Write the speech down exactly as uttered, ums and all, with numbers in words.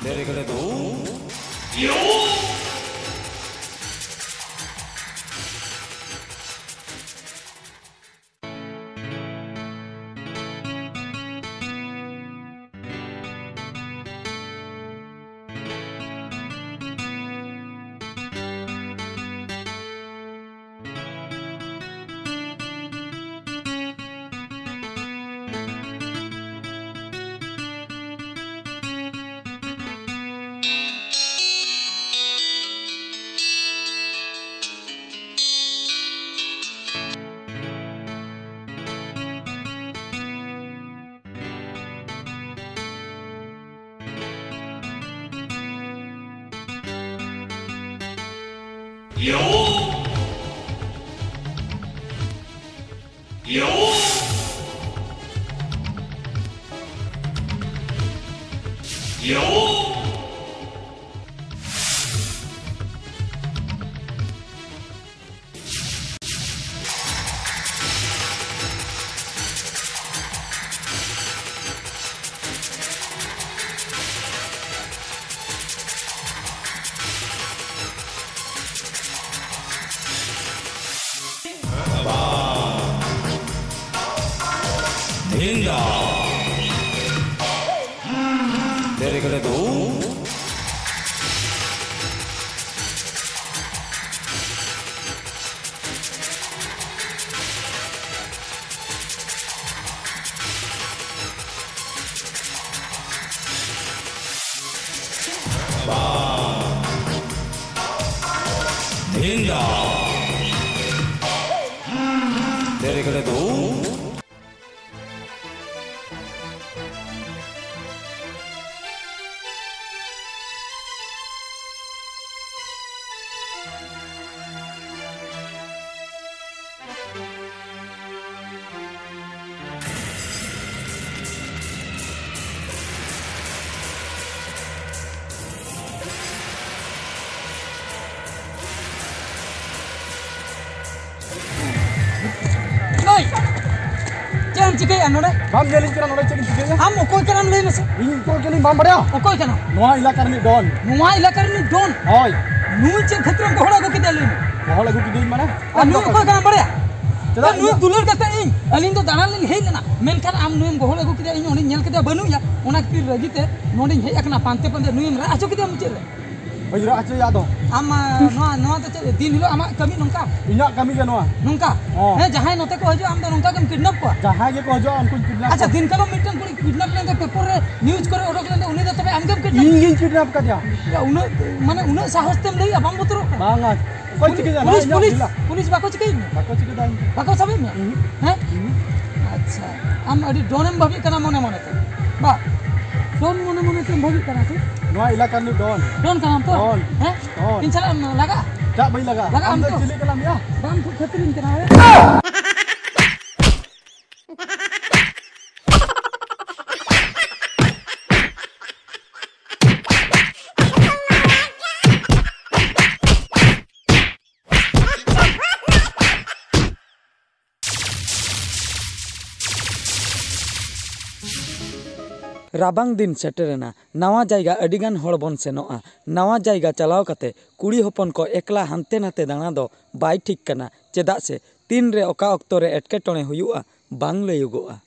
tere kare do. Ninja. Tere kare do. Ninja. Tere kare do. Oi! ᱭᱟ ᱱᱚᱰᱮ? ᱵᱟᱢ ᱧᱮᱞᱤᱧ ᱠᱟᱱᱟ ᱱᱚᱰᱮ ᱪᱮᱫ ᱤᱧ ᱪᱤᱠᱟᱹᱭᱟ? ᱟᱢ ᱚᱠᱚᱭ ᱠᱟᱱᱟᱢ ᱞᱟᱹᱭ ᱢᱮᱥᱮ? ᱤᱧ ᱚᱠᱚᱭ ᱠᱟᱹᱱᱟᱹᱧ ᱵᱟᱢ ᱵᱟᱲᱟᱭᱟ? ᱚᱠᱚᱭ ᱠᱟᱱᱟᱢ? ᱱᱚᱣᱟ ᱮᱞᱟᱠᱟ ᱨᱤᱱᱤᱡ ᱰᱚᱱ᱾ ᱱᱚᱣᱟ ᱮᱞᱟᱠᱟ ᱨᱤᱱᱤᱡ ᱰᱚᱱ? ᱦᱳᱭ᱾ ᱱᱩᱭ ᱪᱮᱫ ᱠᱷᱟᱹᱛᱤᱨᱮᱢ ᱜᱚᱦᱚᱲ ᱟᱹᱜᱩ ᱠᱮᱫᱮᱭᱟ ᱞᱟᱹᱭ ᱢᱮ? ᱜᱚᱦᱚᱲ ᱟᱹᱜᱩ ᱠᱤᱫᱤᱧ ᱢᱟᱱᱮ? ᱟᱨ ᱟᱢ ᱱᱩᱭ ᱫᱚ ᱚᱠᱚᱭ ᱠᱟᱱᱟᱢ ᱵᱟᱲᱟᱭᱟ? ᱪᱮᱫᱟᱜ ᱟᱨ ᱱᱩᱭ ᱤᱧ ᱫᱚ? ᱫᱩᱞᱟᱹᱲ ᱠᱟᱛᱮ ᱤᱧ, ᱟᱹᱞᱤᱧ ᱫᱚ ᱫᱟᱬᱟᱱ ᱞᱤᱧ ᱦᱮᱡ ᱞᱮᱱᱟ, ᱢᱮᱱᱠᱷᱟᱱ ᱟᱢ ᱱᱩᱭᱮᱢ ᱜᱚᱦᱚᱲ ᱟᱹᱜᱩ ᱠᱮᱫᱮᱭᱟ, ᱤᱧ ᱚᱸᱰᱮᱧ ᱧᱮᱞ ᱠᱮᱫᱮᱭᱟ ᱵᱟᱹᱱᱩᱜ ᱮᱭᱟ, ᱚᱱᱟ ᱠᱷᱟᱹᱛᱤᱨ ᱨᱟᱹᱜᱤ ᱛᱮ ᱱᱚᱸᱰᱮᱧ ᱦᱮᱡ ᱟᱠᱟᱱᱟ ᱯᱟᱱᱛᱮ ᱯᱟᱱᱛᱮ, ᱱᱩᱭᱮᱢ ᱨᱟᱜ ᱦᱚᱪᱚ ᱠᱮᱫᱮᱭᱟ ᱢᱩᱪᱟᱹᱫ ᱨᱮ᱾ ᱵᱟᱹᱧ ᱨᱟᱜ ᱦᱚᱪᱚᱭᱟ ᱟᱫᱚ᱾ ᱟᱢ, ᱟ, ᱱᱚᱣᱟ, ᱱᱚᱣᱟ ᱫᱚ ᱪᱮᱫ ᱫᱤᱱ ᱦᱤᱞᱳᱜ ᱟᱢᱟᱜ ᱠᱟᱹᱢᱤ ᱱᱚᱝᱠᱟ? ᱤᱧᱟᱹᱜ ᱠᱟᱹᱢᱤ ᱜᱮ ᱱᱚᱣᱟ᱾ ᱱᱚᱝᱠᱟ? ᱦᱚᱸ᱾ ᱦᱮᱸ, ᱡᱟᱦᱟᱸᱭ ᱱᱚᱛᱮ ᱠᱚ ᱦᱤᱡᱩᱜᱼᱟ, ᱟᱢ ᱫᱚ ᱱᱚᱝᱠᱟ ᱜᱮᱢ ᱠᱤᱰᱱᱟᱯ ᱠᱚᱣᱟ? ᱡᱟᱦᱟᱸᱭ ᱜᱮᱠᱚ ᱦᱤᱡᱩᱜᱼᱟ, ᱩᱱᱠᱩᱧ ᱠᱤᱰᱱᱟᱯ ᱟᱪᱪᱷᱟ, ᱠᱚᱣᱟ᱾ ᱫᱤᱱ ᱠᱟᱞᱚᱢ ᱢᱤᱫᱴᱟᱝ ᱠᱩᱲᱤ ᱠᱤᱰᱱᱟᱯ ᱞᱮᱱ ᱫᱚ, ᱯᱮᱯᱟᱨ ᱨᱮ ᱱᱤᱭᱩᱡᱽ ᱠᱚᱨᱮ ᱚᱰᱚᱠ ᱞᱮᱱ ᱫᱚ, ᱩᱱᱤ ᱫᱚ ᱛᱚᱵᱮ ᱟᱢ ᱜᱮᱢ ᱠᱤᱰᱱᱟᱯ? ᱤᱧ ᱜᱤᱧ ᱠᱤᱰᱱᱟᱯ ᱠᱟᱫᱮᱭᱟ᱾ ᱭᱟ, ᱩᱱᱟᱹᱜ, ᱢᱟᱱᱮ, ᱩᱱᱟᱹᱜ ᱥᱟᱦᱚᱥ ᱛᱮᱢ ᱞᱟᱹᱭᱟ, ᱵᱟᱢ ᱵᱚᱛᱚᱨᱚᱜ ᱠᱟᱱᱟ? ᱵᱟᱝᱟ, ᱚᱠᱚᱭ ᱯᱩᱞᱤᱥ, ᱪᱤᱠᱟᱹᱭᱟ? ᱯᱩᱞᱤᱥ, ᱵᱟᱝ ᱯᱩᱞᱤᱥ ᱵᱟᱠᱚ ᱪᱤᱠᱟᱹᱭᱮᱫ ᱢᱮᱭᱟ? ᱵᱟᱠᱚ ᱪᱤᱠᱟᱹ ᱫᱟᱲᱮᱭᱟᱜᱼᱟ᱾ ᱵᱟᱠᱚ ᱥᱟᱵᱮᱫ ᱢᱮᱭᱟ? ᱩᱦᱩᱸ᱾ ᱦᱮᱸ? ᱩᱦᱩᱸ᱾ ᱟᱪᱪᱷᱟ, ᱟᱢ ᱟᱹᱰᱤ ᱰᱚᱱᱮᱢ ᱵᱷᱟᱹᱵᱤᱜ ᱠᱟᱱᱟ ᱢᱚᱱᱮ ᱢᱚᱱᱮᱛᱮ᱾ ᱵᱟ, ᱰᱚᱱ ᱢᱚᱱᱮ ᱢᱚᱱᱮᱛᱮᱢ ᱵᱷᱟᱹᱵᱤᱜ ᱠᱟᱱᱟ ᱥᱮ? ᱱᱚᱣᱟ ᱮᱞᱟᱠᱟ ᱨᱤᱱᱤᱡ ᱰᱚᱱ᱾ ᱰᱚᱱ ᱠᱟᱱᱟᱢ ᱛᱚ? ᱰᱚᱱ᱾ ᱦᱮᱸ? ᱰᱚᱱ᱾ ᱤᱧ ᱥᱟᱞᱟᱜ ᱮᱢ ᱞᱟᱜᱟᱜᱼᱟ? ᱪᱟᱜ ᱵᱟᱹᱧ ᱞᱟᱜᱟᱜᱼᱟ᱾ ᱞᱟᱜᱟᱜ ᱟᱢ ᱟᱢ ᱫᱚ ᱛᱚ? ᱪᱤᱞᱤ ᱠᱟᱱᱟᱢ ᱭᱟ? ᱵᱟᱢ ᱠᱷᱟᱹᱛᱤᱨᱤᱧ ᱠᱟᱱᱟ, ᱦᱮᱸ? ᱨᱟᱵᱟᱝ ᱫᱤᱱ ᱥᱮᱴᱮᱨᱮᱱᱟ᱾ ᱱᱟᱣᱟ ᱡᱟᱭᱜᱟ ᱟᱹᱰᱤᱜᱟᱱ ᱦᱚᱲ ᱵᱚᱱ ᱥᱮᱱᱚᱜᱼᱟ᱾ ᱱᱟᱣᱟ ᱡᱟᱭᱜᱟ ᱪᱟᱞᱟᱣ ᱠᱟᱛᱮ ᱠᱩᱲᱤ ᱦᱚᱯᱚᱱ ᱠᱚ ᱮᱠᱞᱟ ᱦᱟᱱᱛᱮ ᱱᱟᱛᱮ ᱫᱟᱬᱟ ᱫᱚ ᱵᱟᱭ ᱴᱷᱤᱠ ᱠᱟᱱᱟ, ᱪᱮᱫᱟᱜ ᱥᱮ ᱛᱤᱱᱨᱮ ᱚᱠᱟ ᱚᱠᱛᱚ ᱨᱮ ᱮᱴᱠᱮᱴᱚᱬᱮ ᱦᱩᱭᱩᱜᱼᱟ, ᱵᱟᱝ ᱞᱟᱹᱭᱚᱜᱚᱜᱼᱟ᱾